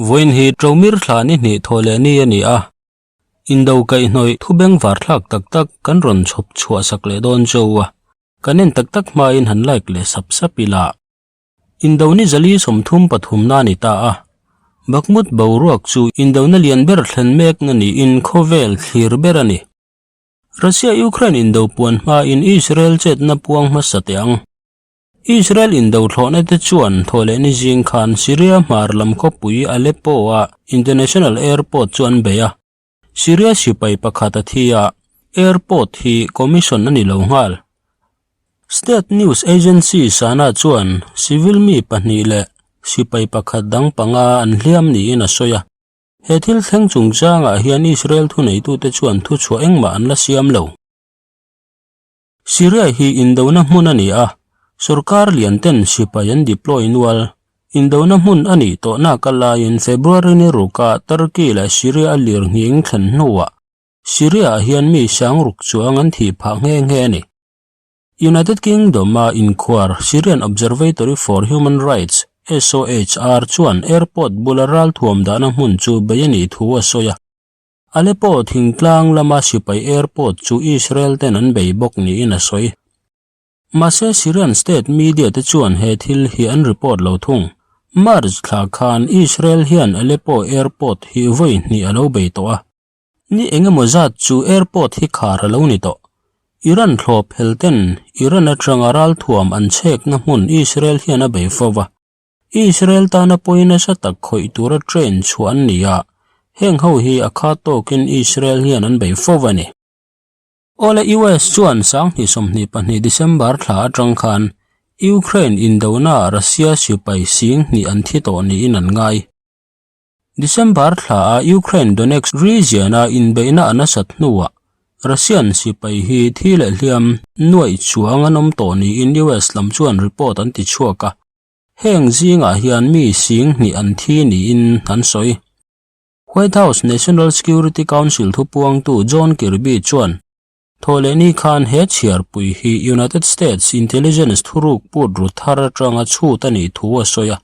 Vawiin hi Ṭomir thla ni hnih thawh leh ni a ni a, indo kaihhnawih thu bengvar thlak tak tak kan rawn chhawp chhuah sak leh dawn cho a, kan en tak tak hmain han like leh sap sap ila. Indo ni zali 33 na a ni ta a, Bakhmut boruak chu indona lian ber thlen mekna niin khawvel thlir ber a ni. Russia-Ukraine indo puan hmain Israel chetna puang hmasa teh ang. Israel indo thlawhna te chuan thawhlehni zing khan Syria hmar lam khawpui Aleppo-a International Airport chu an bei a. Syria sipai pakhat a thi a, airport hi commission a ni lo nghal. State news agency Sana chuan civil mi pahnih leh sipai pakhat dang panga an hliam niin a sawi a. He thil thleng chungchangah hian Israel thuneitute chuan thuchhuah engmah an la siam lo. Syria hi indona hmun a ni a, sorkar lian ten sipai an deploy nual. Indona hmun a nih tawh nak a laiin February ni ruka Turkey leh Syria a lir nghing thlen hnuah Syria ah hian mi sangruk chuang an thih phah nghe nghe a ni. United Kingdom-a inkhuar Syrian Observatory for Human Rights, SOHR, chuan airport bula ralthuam dahna hmun chu bei a nih thu a sawi a. Aleppo thingtlang lama sipai airport chu Israel ten an bei bawk niin a sawi. Mahse Syrian state media te chuan he thil hi an report lo thung. March thla khan Israel hian Aleppo airport hi vawi hnih a lo bei tawh a. Ni engemaw zat chu airport hi khar a lo ni tawh. Iran thlawp hel ten Iran atanga ralthuam an chhekna hmun Israel hian a bei fo va. Israel tana pawi nasa tak khawih tura train chhuah an ni a, heng ho hi a khat tawkin Israel hian an bei fo a ni. Awle US chuan 2022 December thla atang khan Ukraine indona Russia sipai sing hnih an thi tawh niin an ngai. December thla a Ukraine Donetsk region a inbeihna a nasat hnuah Russian sipai hi thi leh hliam nuaih chuang an awm tawh niin US lam chuan report an ti chhuak a. Heng zingah hian mi sing hnih an thi niin an sawi. White House National Security Council thupuangtu John Kirby chuan thawhlehni khan he chhiarpui hi United States intelligence thuruk put ru thar atanga chhut a nih thu a sawi a.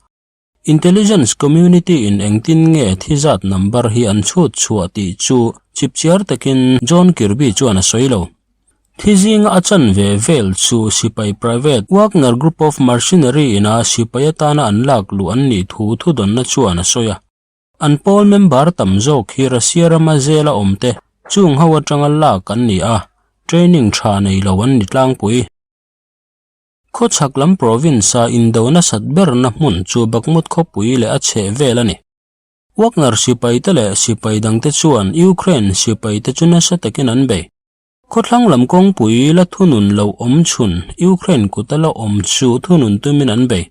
Intelligence community in engtin nge thi zat number hi an chhut chhuah tih chu chipchiar takin John Kirby chuan a sawi lo. Thi zinga a chan ve vel chu sipai private Wagner Group of Mercenary ina sipai atana an lak luh an nih thu thudawnna chuan a sawi a. An pawl member tam zawk hi Russia rama zela awmte chung ho atanga lak an ni a, training tha nei lo an ni tlangpui. Khawchhak lam province-a indo nasat berna hmun chu Bakhmut khawpui leh a chheh vel a ni. Wagner sipaite leh sipai dangte chuan Ukraine sipaite chu nasa takin an bei. Khawthlang lam kawngpui la thunun lo awm chhun Ukraine kuta la awm chu thunun tumin an bei.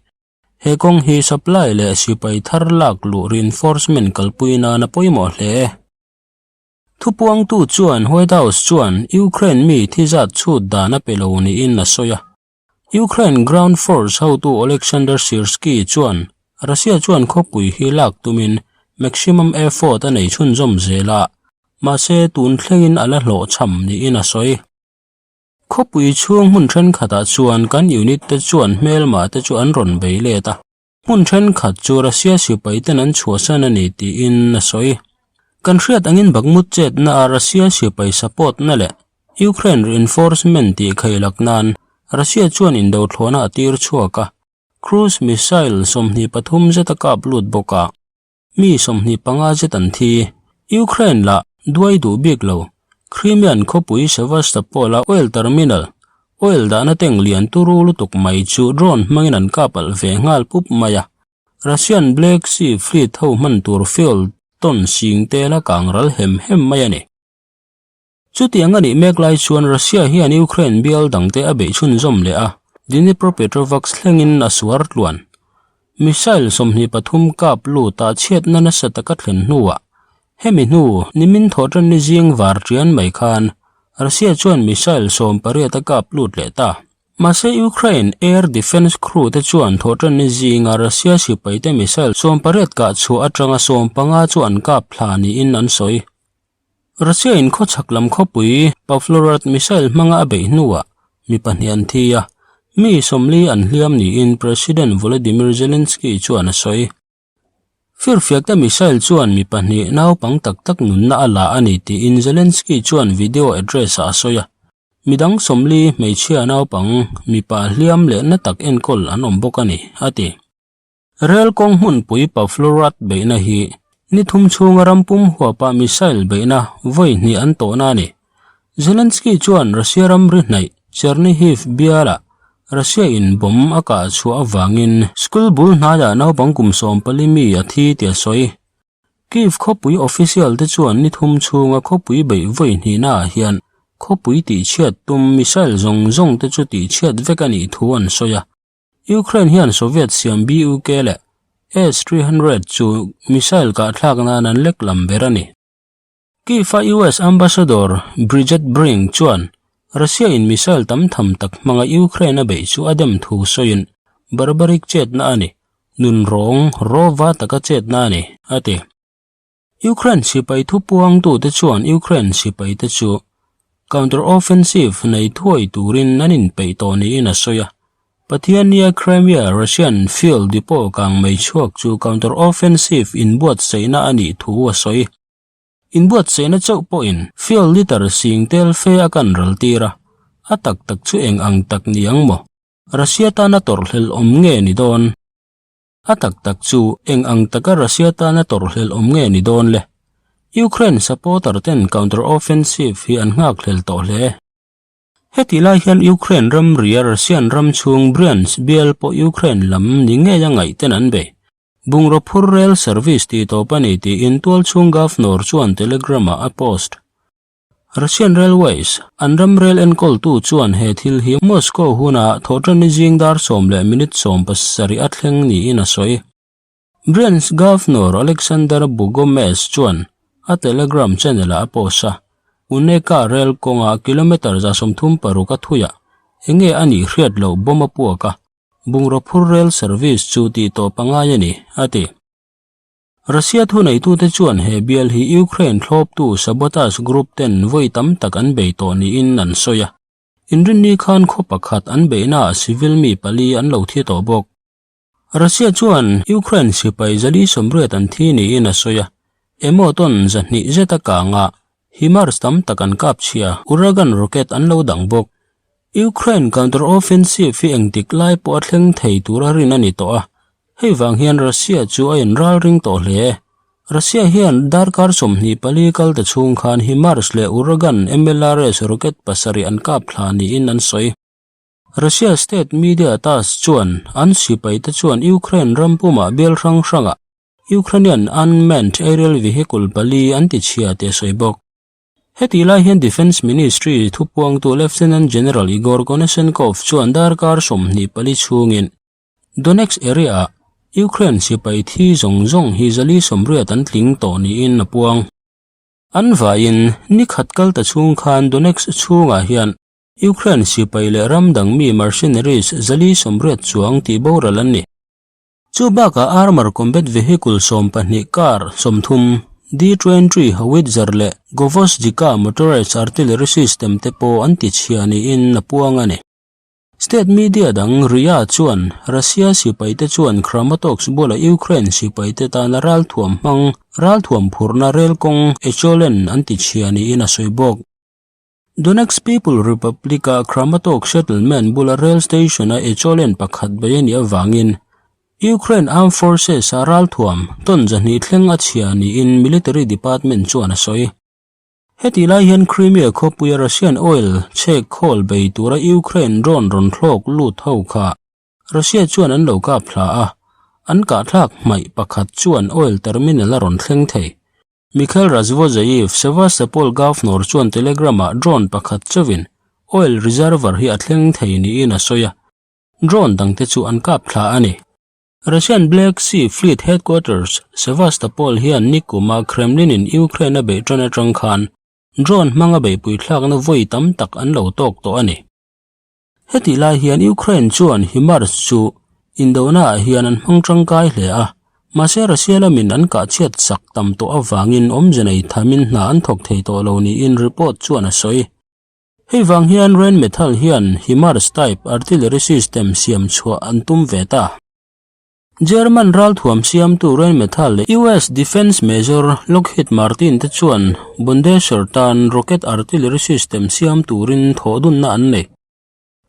He kawng hi supply leh sipai thar lak luh reinforcement kalpui nan a pawimawh hle. Thupuangtu chuan White House chuan Ukraine mi thi zat chhut dan a pe lo niin a sawi a. Ukraine ground force hotu Oleksandr Syrskyi chuan Russia chuan khawpui hi lak tumin maximum effort a nei chhunzawm zel a, mahse tun thlengin a la hlawhchham niin a sawi. Khawpui chhung hmun thenkhatah chuan kan unit te chuan hmelma te chu an rawn bei let a, hmun thenkhat chu Russia sipai ten an chhuahsan a ni tiin a sawi. Kan hriat angin Bakhmut chetna a Russia sipai support na leh Ukraine reinforcement tih khailak nan Russia chuan indo thlawhna a tir chhuak a, cruise missile 23 zet a kap lut bawk a. Mi 25 zet an thi. Ukraine lah duai duh bik lo. Crimean khawpui Sevastopol a oil terminal, oil dahna tank lian turu lutuk mai chu drone hmangin an kap alh ve nghal pup mai a. Russian Black Sea Fleet ho hman tur fuel ton sing te la kang ral hem hem mai a ni. Chutiang a nih mek lai chuan Russia hian Ukraine bial dangte a beih chhunzawm leh a, Dnipropetrovsk thlengin a suar tluan. Missile 23 kap lut ah chhiatna nasa taka thlen hnuah hemi hnu nimin thawhtanni zing var tian mai khan Russia chuan missile 18 a kap lut leh ta. Mahse Ukraine air defence crew te chuan thawhtanni zinga Russia sipaite missile 18 kah chhuah atanga 15 chu an kap thla niin an sawi. Russia in khawchhak lam khawpui Pavlorad missile hmanga a beih hnuah mi pahnih an thi a, mi 40 an hliam niin President Volodymyr Zelensky chuan a sawi. Firfiakte missile chuan mi pahnih naupang tak tak nunna a la a ni tiin Zelensky chuan video address-ah a sawi a. Midang 40 hmeichhia naupang mipa hliam leh na tak enkawl an awm bawk a ni, a ti. Rel kawng hmunpui Pavlorad beihna hi ni thum chhunga ram pum huapa missile beihna vawi hnih an tawhna a ni. Zelensky chuan Russia ramri hnaih Chernihiv bialah Russia in bomb a kah chhuah avangin school bul hnaiah naupang kum 14 mi a thi tih a sawi. Kyiv khawpui official te chuan ni thum chhunga khawpui beih vawi hnihnaah hian khawpui tihchhiat tum missile zawng zawng te chu tihchhiat vek a nih thu an sawi a. Ukraine hian Soviet siam BUK leh S-300 chu missile kahthlak nan an lek lam ber a ni. Kyiv-a US Ambassador Bridget Brink chuan Russia-in missile tam tham tak hmanga Ukraine a beih chu a dem thu sawiin barbaric chetna a ni, nunrawng rawva taka chetna a ni, a ti. Ukraine sipai thupuangtute chuan Ukraine sipaite chu counter-offensive nei thuai turin an inpeih tawh niin a sawi a. Pathiannia Crimea Russian fuel depot kang mai chhuak chu counter-offensive inbuatsaihna a nih thu a sawi. Inbuatsaihna chauh pawhin fuel liter sing tel fe a kan ral tir a, a tak tak chu eng ang tak ni ang maw? Russia tana tawrhhlelh awm nge ni dawn? A tak tak chu eng ang taka Russia tana tawrhhlelh awm nge ni dawn le? Ukraine supporter ten counter offensive hi an nghakhlel tawh hle. Heti lai hian Ukraine ramria Russian ram chhung Bryansk bial pawh Ukraine lam ni ngei a ngaih ten an bei. Bungraw phur rail service tih tawp a ni tiin tualchhung governor chuan Telegram-ah a post. Russian Railways, an ram rel enkawltu chuan he thil hi Moscow huna thawhṭanni zing dar sawm leh minute 17 a thleng niin a sawi. Bryansk Governor Alexander Bogomaz chuan a Telegram channel-ah a post a, Uneka rel kawnga kilometre 36 a thuiah eng nge a nih hriat loh bomb a puak a, bungraw phur rel service chu tihtawp a ngai a ni, a ti. Russia thuneitute chuan he bial hi Ukraine thlawptu sabotage group ten vawi tam tak an bei tawh niin an sawi a. Inrinni khan khaw pakhat an beihnaah civil mi pali an lo thi tawh bawk. Russia chuan Ukraine sipai 180 an thi niin a sawi a, emaw tawn 200 zet a kang a, HIMARS tam tak an kap chhia, Uragan rocket an lo dang bawk. Ukraine counter-offensive hi engtik lai pawh a thleng thei tura rin a ni tawh a, Hei vang hian Russia chu a inralring tawh hle. Russia hian darkar 24 kal ta chhung khan HIMARS leh Uragan MLRS rocket pasarih an kap thla niin an sawi. Russia state media Tass chuan an sipaite chuan Ukraine ram pumah bial hrang hrangah Ukrainian unmanned aerial vehicle pali an tichhia tih a sawi bawk. Hetih lai hian Defence Ministry thupuangtu Lieutenant General Igor Konashenkov chuan darkar 24 chhungin Donetsk area-ah Ukraine sipai thi zawng zawng hi 180 an tling tawh niin a puang. An vaiin ni khat kal ta chhung khan Donetsk chhungah hian Ukraine sipai leh ram dang mi mercenaries 180 chuang tih boral an ni. Chu bakah armour combat vehicle 12 car 30, D-23 howitzer leh Gvozdika motorized artillery system te pawh an tichhia niin a puang a ni. State media dang RIA chuan Russia sipaite chuan Kramatorsk bula Ukraine sipaite tana ralthuam hmang ralthuam phurhna rel kawng Echolen an tichhia niin a sawi bawk. Donetsk People Republic-a Kramatorsk settlement bula rail station-a Echolen pakhat bei a nih avangin Ukraine Armed Forces-a ralthuam tawn 200 thleng a chhia niin military department chuan a sawi. Hetih lai hian Crimea khawpuia Russian oil chhek khawl bei tura Ukraine drone rawn thlawk lut ho kha Russia chuan an lo kap thla a, an kahthlak hmaih pakhat chuan oil terminal a rawn thleng thei. Mikhail Razvozhayev, Sevastopol Governor chuan Telegram-ah drone pakhat chauhin oil reservoir hi a thleng thei niin a sawi a, drone dangte chu an kap thla a ni. Russian Black Sea Fleet Headquarters, Sevastopol hian nikuma Kremlin-in Ukraine a beih tan atang khan drone hmanga beihpui thlakna vawi tam tak an lo tawk tawh a ni. Hetih lai hian Ukraine chuan HIMARS chu indonaah hian an hmang tangkai hle a, mahse Russia lamin an kahchhiat sak tam tawh avangin awmze nei thamin hna an thawk thei tawh lo niin report chuan a sawi. Hei vang hian Rheinmetall hian HIMARS type artillery system siam chhuah an tum ve ta. German ralthuam siamtu Rheinmetall leh US Defence Major Lockheed Martin te chuan Bundeswehr tan rocket artillery system siam turin thawhdunna an nei.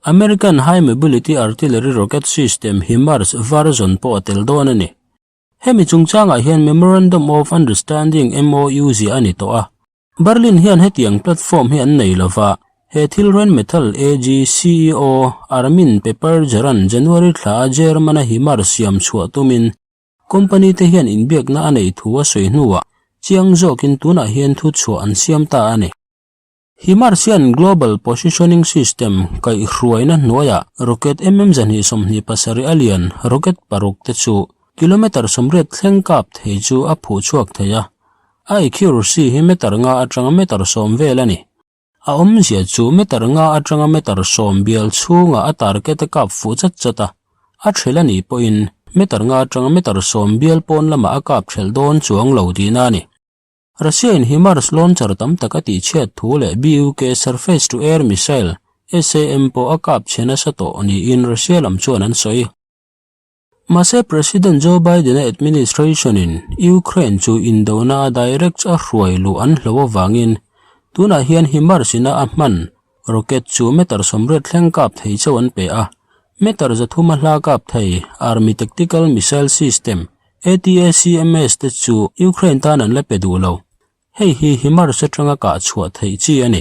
American High Mobility Artillery Rocket System HIMARS version pawh a tel dawn a ni. Hemi chungchangah hian Memorandum of Understanding, MOU, ziah a ni tawh a. Berlin hian hetiang platform hi an nei lova, he thil Rheinmetall AG ceo Armin Papperger-a'n January thla a German-a HIMARS siam chhuah tumin company te hian inbiakna a neih thu a sawi hnuah chiang zawkin tunah hian thu chhuah an siam ta a ni. HIMARS hian Global Positioning System kaihhruaina hnuaiah rocket mm 227 a lian rocket paruk te chu kilometre 80 thleng kap thei chu a phuh chhuak thei a, a accuracy hi meter nga atanga meter 10 vel a ni. A awmzia chu meter nga atanga meter 10 bial chhungah a target a kap fuh chat chat a, a thelh a nih pawhin meter nga atanga meter 10 bial pawn lamah a kap thelh dawn chuang lo tihna a ni. Russia-in HIMARS launcher tam tak a tihchhiat thu leh BUK surface-to-air missile, SAM, pawh a kap chhe nasa tawh niin Russia lam chuan an sawi. Mahse President Joe Biden-a administration-in Ukraine chu indona a direct a hruai luh an hlo avangin tunah hian HIMARS ina a hman rocket chu meter 80 thleng kap thei chauh an pe a, meter 300 a hla kap thei Army Tactical Missile System, ATACMS te chu Ukraine tan an la pe duh lo. Hei hi HIMARS atanga kah chhuah theih chi a ni.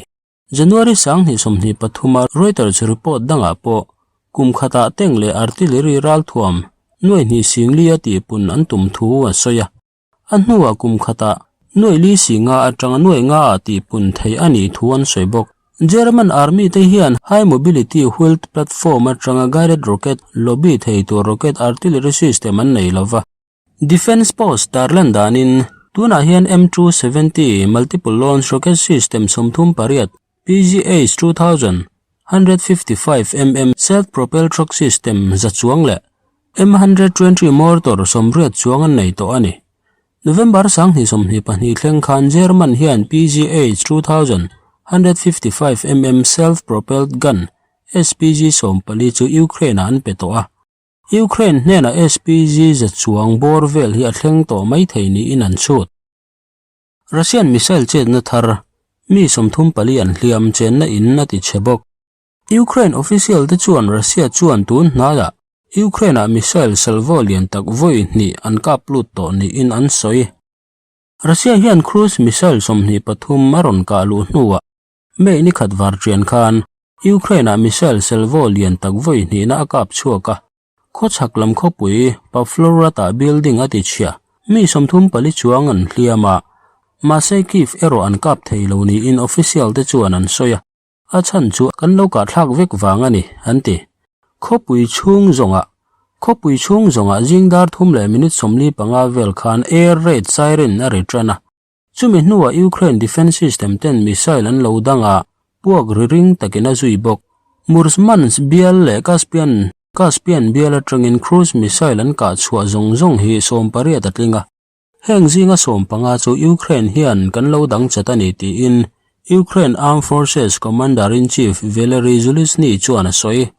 January 2023 a Reuters report dangah pawh kum khatah tank leh artillery ralthuam nuai hnih singli a tihpun an tum thu a sawi a. A hnuah kum khatah nuai li singa atanga nuai nga ah tihpun theih a nih thu an sawi bawk. German Army te hian High Mobility Wheeled Platform atanga guided rocket lobby thei tur rocket artillery system an nei lova. Defence Post tarlan danin tunah hian M270 Multiple Launch Rocket System 38, PGH 2155 mm Self-Propelled Truck System za chuang leh M120 Mortar 80 chuang an nei tawh a ni. November 2022 thleng khan German hian PGH 2155 mm self-propelled gun SPG 14 chu Ukraine-ah an pe tawh a. Ukraine hnenah SPG za chuang bawr vel hi a thleng tawh mai thei niin an chhut. Russian missile chetna thar mi 34 an hliam chenna in a ti chhe bawk. Ukraine official te chuan Russia chuan tun hnaiah Ukraine-ah missile salvo lian tak vawi hnih an kap lut tawh niin an sawi. Russia hian cruise missile 23 a rawn kah luh hnuah May ni khat var ṭian khan Ukraine-ah missile salvo lian tak vawi hnihna a kap chhuak a, khawchhak lam khawpui Pavlohrad-ah building a ti chhia. Mi 34 chuang an hliam a, mahse Kyiv erawh an kap thei lo niin official te chuan an sawi a. A chhan chu kan lo kahthlak vek vang a ni, an ti. Khawpui chhung zawngah Khawpui chhung zawngah zing dar thum leh minute 45 vel khan air raid siren a ri tan a. Chumi hnuah Ukraine defence system ten missile an lo dang a, puak ri ring takin a zui bawk. Murmansk bial leh Caspian Caspian bial atangin cruise missile an kah chhuah zawng zawng hi 18 a tling a. Heng zinga 15 chu Ukraine hian kan lo dang chat a ni tiin Ukraine Armed Forces Commander-in-Chief Valery Zaluzhny chuan a sawi.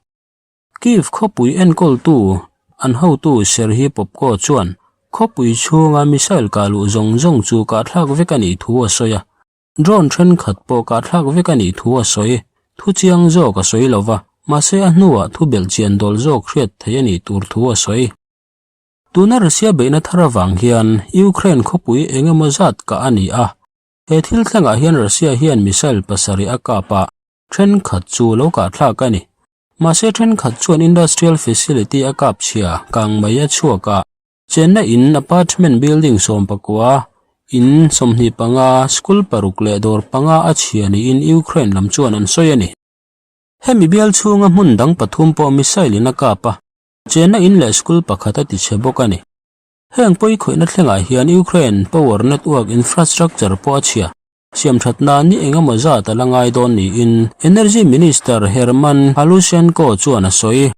Kyiv khawpui enkawltu an hotu Serhiy Popko chuan khawpui chhunga missile kah luh zawng zawng chu kahthlak vek a nih thu a sawi a. Drone thenkhat pawh kahthlak vek a nih thu a sawi. Thu chiang zawk a sawi lova, mahse a hnuah thu belhchian dawl zawk hriat theih a nih tur thu a sawi. Tuna Russia beihna thar avang hian Ukraine khawpui eng emaw zat kah a ni a, he thil thlengah hian Russia hian missile pasarih a kap a, thenkhat chu lo kahthlak a ni. Mahse thenkhat chuan industrial facility a kap chhia kang mai a chhuak a, chenna in apartment building 19, in 25, school paruk leh dawr panga a chhia niin Ukraine lam chuan an sawi a ni. Hemi bial chhunga hmun dang pathum pawh missile in a kap a, Chenna in leh school pakhat a ti chhe bawk a ni. Heng pawi khawihna thlengah hian Ukraine power network infrastructure pawh a chhia. Siamthat nan ni eng emaw zat a la ngai dawn niin Energy Minister Herman Halushchenko chuan a sawi.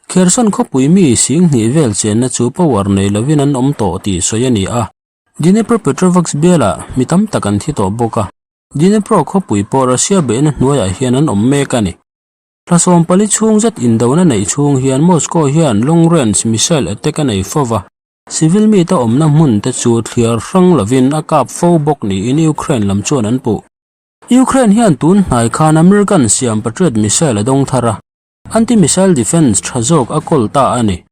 Kherson khawpui mi sing hnih vel chenna chu power nei lovin an awm tawh tih sawi a ni a. Dnipropetrovsk bialah mi tam tak an thi tawh bawk a. Dnipro khawpui pawh Russia beihna hnuaiah hian an awm mek a ni. Thla 14 chhung zet indona neih chhung hian Moscow hian long-range missile attack a nei fo va, civil mite awmna hmun te chu thliar hrang lovin a kap fo bawk niin Ukraine lam chuan an puh. Ukraine hian tun hnai khan American siam Patriot missile a dawng thar a, anti-missile defence tha zawk a kawl ta a ni.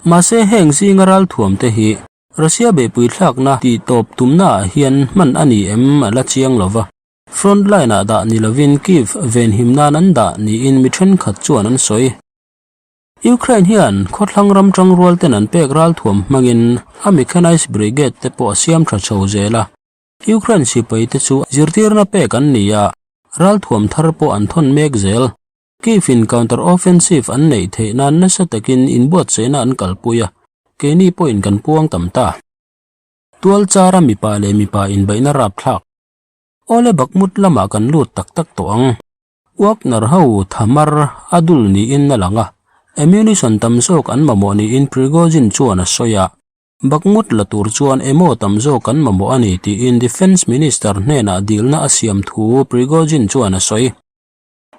Mahse heng zinga ralthuam te hi Russia beihpui thlakna tih tawp tumnaah hian hman a ni em a la chiang lo va. Front line-ah dah ni lovin Kyiv venhim nan an dah niin mi thenkhat chuan an sawi. Ukraine hian khawthlang ram tangrual ten an pek ralthuam hmangin a mechanized brigade te pawh a siam tha chho zel a. Ukraine sipai te chu zirtirna pek an ni a, ralthuam thar pawh an thawn mek zel. Kyiv in counter offensive an neih theih nan nasa takin inbuatsaihna an kalpui a, keini pawhin kan puang tam ta. Tual chara mipa leh mipa inbeihna rapthlak. Awle Bakhmut lamah kan lut tak tak tawh ang. Wagner ho thamar a dul niin a lang a, ammunition tam zawk an mamawh niin Prigozhin chuan a sawi a. Bakhmut la tur chuan emaw tam zawk an mamawh a ni tiin Defence Minister hnenah dilna a siam thu Prigozhin chuan a sawi.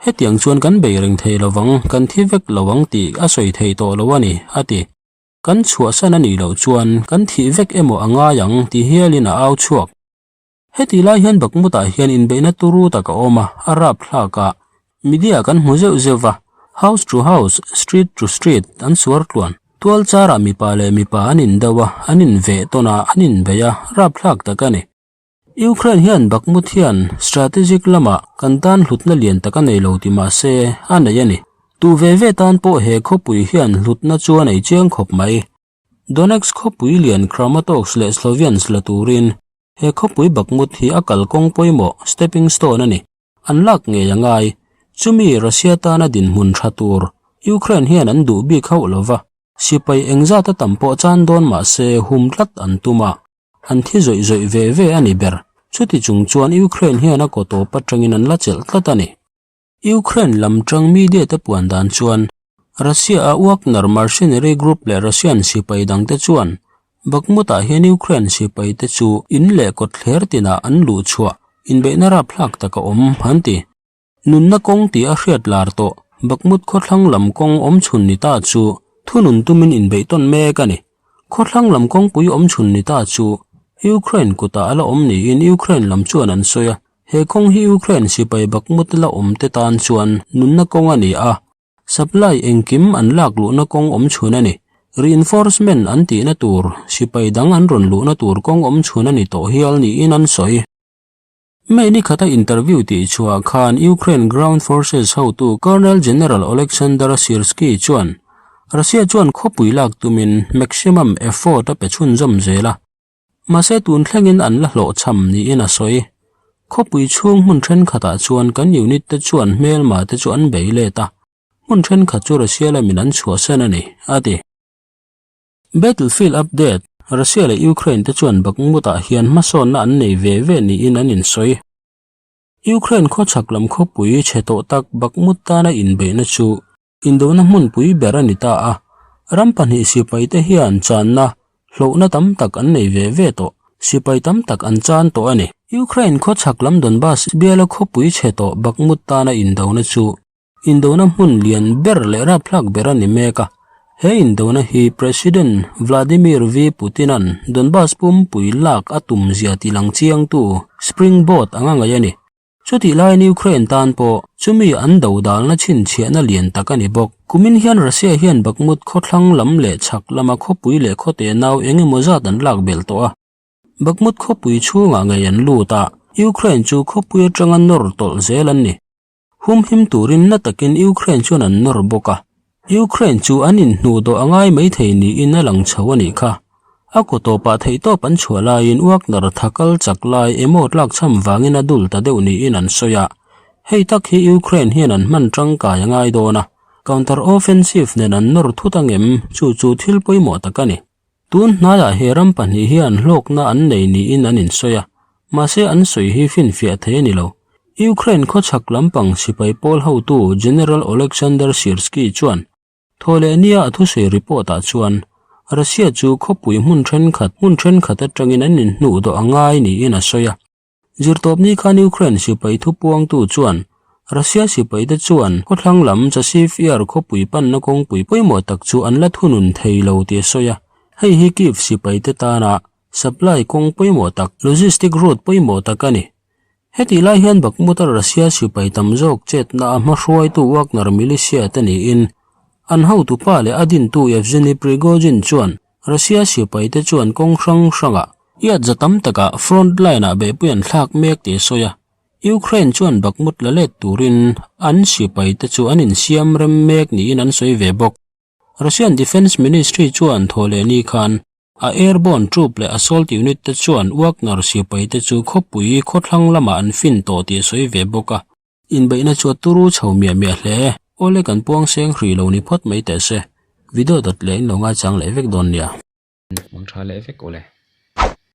Hetiang chuan kan bei reng thei lo vang, kan thi vek lo ang tih a sawi thei tawh lo a ni, a ti. Kan chhuahsan a nih loh chuan kan thih vek emaw a ngai ang ti hialin a au chhuak. Heti lai hian Bakhmut-ah hian inbeihna turu tak a awm a, a rap thlak a. Media kan hmu zeuh zeuh va, house to house, street to street an suar tluan. Tual charah mipa leh mipa an indo a, an inveh tawn a, an inbei a, rap thlak tak a ni. Ukraine hian Bakhmut hian strategic lamah kan tan hlutna lian tak a nei lo ti mah se, a nei a ni. Tu ve ve tan pawh he khawpui hian hlutna chu a nei chiang khawp mai. Donetsk khawpui lian Kramatorsk leh Sloviansk la turin he khawpui Bakhmut hi a kalkawng pawimawh, stepping stone, a ni. An lak ngei a ngai. Chumi Russia tana dinhmun tha tur Ukraine hian an duh bik hauh lo va, sipai engzat a tam pawh chan dawn mah se hum tlat an tum a. An thi zawih zawih ve ve a ni ber. Chuti chung chuan Ukraine hian a kaw tawp atangin an la chelh tlat a ni. Ukraine lam tang media te puan dan chuan Russia a Wagner mercenary group leh Russian sipai dangte chuan Bakhmut-ah hian Ukraine sipai te chu in leh kawtthler tinah an luh chhuah inbeihna rapthlak tak a awm an ti. Nunna kawng tih a hriat lar tawh, Bakhmut khawthlang lam kawng awm chhun ni ta chu thunun tumin inbeih tawn mek a ni. Khawthlang lam kawngpui awm chhun ni ta chu Ukraine kutah a la awm niin Ukraine lam chuan an sawi a, he kawng hi Ukraine sipai Bakhmut la awm te tan chuan nunna kawng a ni a, supply engkim an lak luhna kawng awm chhun a ni. Reinforcement an tihna tur sipai dang an rawn luhna tur kawng awm chhun a ni tawh hial niin an sawi. May ni khata interview tih chhuah khan Ukraine Ground Forces hotu Colonel General Oleksandr Syrskyi chuan Russia chuan khawpui lak tumin maximum effort a pe chhunzawm zel a, mahse tun thlengin an la hlawhchham niin a sawi. Khawpui chhung hmun thenkhatah chuan kan unit te chuan hmelma te chu an bei let a, hmun thenkhat chu Russia lamin an chhuahsan a ni, a ti. Battlefield Update, Russia leh Ukraine te chuan Bakhmut-ah hian hmasawnna an nei ve ve niin an insawi. Ukraine khawchhak lam khawpui chhe tawh tak Bakhmut tana inbeihna chu indona hmunpui ber a ni ta a, ram pahnih sipai te hian channa hlauhna tam tak an nei ve ve tawh, sipai tam tak an chan tawh a ni. Ukraine khawchhak lam Donbas biala khawpui chhe tawh Bakhmut tana indona chu Indona hmun lian ber leh rapthlak ber a ni mek a, he indona hi President Vladimir V Putin-a'n Donbas pumpui lak a tum zia ti lang chiangtu springboard anga ngaih a ni. Chutih laiin Ukraine tan pawh chumi an dodalna chhinchhiahna lian tak a ni bawk. Kumin hian Russia hian Bakhmut khawthlang lam leh chhak lama khawpui leh khawte nau eng emaw zat an lak belh tawh a. Bakhmut khawpui chhungah ngei an lut a, Ukraine chu khawpui atanga nawr tawlh zel an ni. Humhim turin na takin Ukraine chuan an nawr bawk a, Ukraine chu an inhnuh dawh a ngai maithei niin a lang chho a nih kha. A kaw tawpah theihtawp an chhuah laiin Wagner tha kal chak lai emaw tlakchham vangin a dul ta deuh niin an sawi a, hei tak hi Ukraine hian an hman tangkai a ngai dawn a, counter offensive nen an nawr thut angem chu chu thil pawimawh tak a ni. Tun hnaiah he ram pahnih hian hlawkna an nei niin an insawi a, mahse an sawi hi finfiah thei a ni lo. Ukraine khawchhak lampang sipai pawl hotu General Oleksandr Syrskyi chuan thawhleh nia a thusawi report-ah chuan Russia chu khawpui hmun thenkhat hmun thenkhat atangin an inhnuh dawh a ngai niin a sawi a. Zirtawpni khan Ukraine sipai thupuangtu chuan Russia sipaite chuan khawthlang lam Chasiv Yar khawpui panna kawngpui pawimawh tak chu an la thunun thei lo tih a sawi a. Hei hi Kyiv sipaite tana supply kawng pawimawh tak, logistic route pawimawh tak a ni. Hetih lai hian Bakhmut-a Russia sipai tam zawk chetna a hmahruaitu Wagner militia te niin an hotupa leh a dintu Yevgeny Prigozhin chuan Russia sipaite chuan kawng hrang hrangah iat za tam takah front line-ah beihpui an thlak mek tih a sawi a. Ukraine chuan Bakhmut la let turin an sipaite chu an insiam rem mek niin an sawi ve bawk. Russian Defence Ministry chuan thawhleh ni khan a airborne troop leh assault unit te chuan Wagner sipaite chu khawpui khawthlang lamah an fin tawh tih a sawi ve bawk a. Inbeihna chu a turu chho miah miah hle. Awle kan puang seng hrih lo ni phawt mai teh se. Video dawt leh in lo ngaichang leh vek dawn nia. Mang tha leh vek awle.